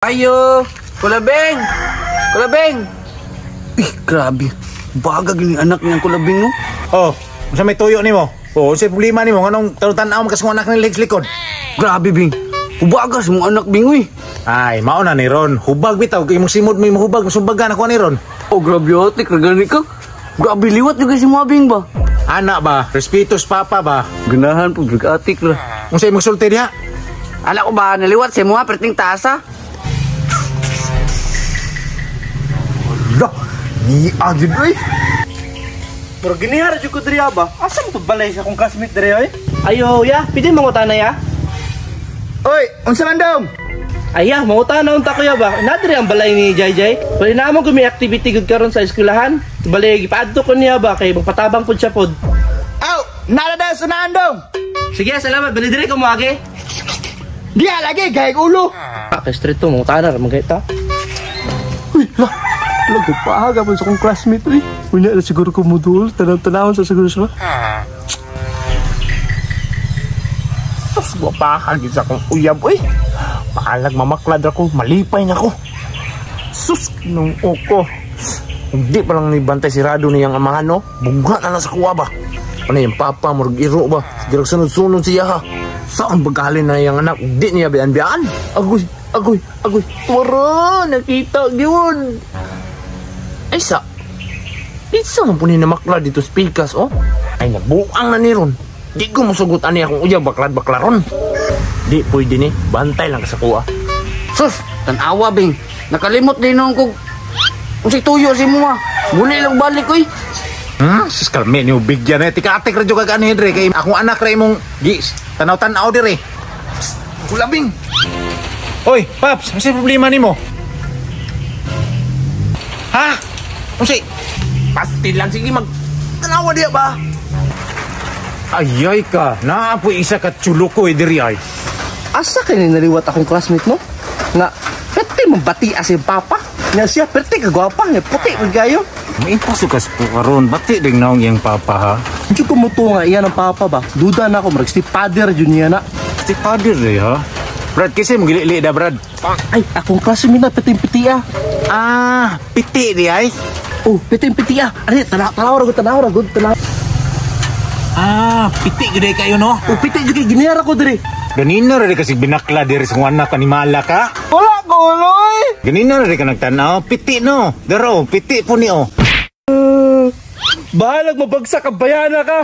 Ayo! Kulabeng! Kulabeng! Eh, grabe. Baga gini anak niyang kulabeng, no? Oh, unsa may tuyo nimo? Oh, unsa problema nimo nganong tan-aw man kas anak ni likod? Grabe, Bing. Hubagas mong anak, Bing, uy. Ay, mao na ni Ron. Hubag bitaw kay imong simod may mahubag, sumbagan ako ni Ron. Oh, grabe, otik. Gani ka. Grabe, liwat yung kasi mga Bing ba? Anak ba? Respetos papa ba? Ganahan po, atik ra. Unsa imong sulti diha? Ala ko ba, naliwat sa mga perting tasa? Hala, ni agid oy. Pero ginihara jud ko diri ba? Asa mo to balay sa akong classmate diri oy? Ayo ya, pwede mangutana ya? Oy, unsa man dong? Ay ya, mangutana unta ko ya ba? Na diri ang balay ni Jai Jai. Bali na mo may activity gud karon sa eskwelahan. Bali gipaadto ko niya ba kay magpatabang pud siya pod. Aw, nara daw sunaan dong. Sige, salamat. Bali diri ko moagi. Diya lagi gay ulo. Ah, kay street to mangutana ra man kay ta. Uy, lah. Lah, pahaga man sa akong classmate, uy. Unya na siguro ko mudul. Tanaw-tanawon sa siguro siya. Sus, guwapahan gid sa akong uyab, uy. Paalag mamaklad ako, malipay na ko. Sus, nung oko. Hindi pa lang ni bantay sirado niyang amahan, no? Bugha na lang sa kuwa ba? Ano yung papa, murag iro ba? Sige, sunod-sunod siya, ha? Saan bagalin na iyang anak? Hindi niya bian-bian. Agoy, agoy, agoy. Tara, nakita, gyud. Ay sa, isa man po ni namakla dito sa pikas, oh. Ay, nabuang na ni ron. Di ko musugot ani akong uyab, baklad-baklaron. Di pwede ni, bantay lang ka sa kuha. Sus, tanawa, Bing. Nakalimot din noon ko. Unsay tuyo si mo, Muli lang balik, uy. Sus, kalme niyo bigyan eh. Tika-atik radyo ka kaani dre kay akong anak ra imong gis. Tanaw-tanaw dire. Kulabing. Oy, Paps, unsa problema nimo? Ha? Unsay? Pastil lang, sige mag... Tanawa diya ba? Ayay ka, naa po isa ka tsuloko eh diri ay. Asa kay ni naliwat akong classmate no? Nga perte man bati as yung papa. Nga siya perte ka gwapa, nga puti man kayo. Maimpuso ka sa karon, bati ding naong iyang papa ha. Hindi ko muto nga iyan ang papa ba. Duda na ako, marag si father jud niya na. Si father day ha. Brad, kasi mo gili da Brad. Ay, akong classmate na piting-piti ah. Ah, piti di ay. Oh, piting-piti ah. Ari, tanaw tanaw ra gud, tanaw ra gud, tanaw. Ah, piti gud kayo no. Oh, piti jud kay ginihara ko diri. Ganina ra kasi binakla diri sa anak animala ka. Wala ko uloy. Ganina ra ka nagtanaw, piti no. Daro, piti po ni oh. Bahalag mabagsak ang bayana ka.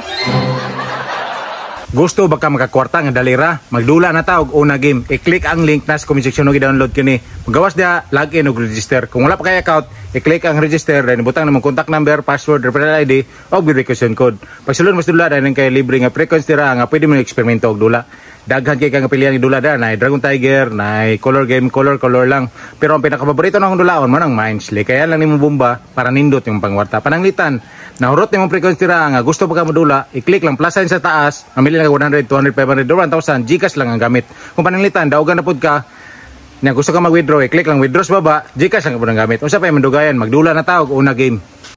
Gusto ba ka makakwarta nga dalira? Magdula na ta og una game. I-click ang link na sa comment section og i-download kini. Magawas diha, login og register. Kung wala pa kay account, i-click ang register then butang namong contact number, password, referral ID og verification code. Pagsulod mas dula dahil kay libre nga frequency dira nga pwede mo eksperimento og dula. Daghan kay kang pilihan dula dira, na Dragon Tiger, na color game, color color lang. Pero ang pinakapaborito na akong dulaon mo nang Mindsley. Kaya lang nimo bomba para nindot yung pangwarta. Pananglitan, nahurot nimo frequency dira nga gusto pa ka modula, i-click lang plus sign sa taas, mamili lang ka 100, 200, 500, 1,000, GCash lang ang gamit. Kung pananglitan, daugan na pud ka, na gusto ka mag-withdraw, i-click lang withdraw sa baba, GCash lang pud ang gamit. Unsa pa yung mandugayan, magdula na tawag una game.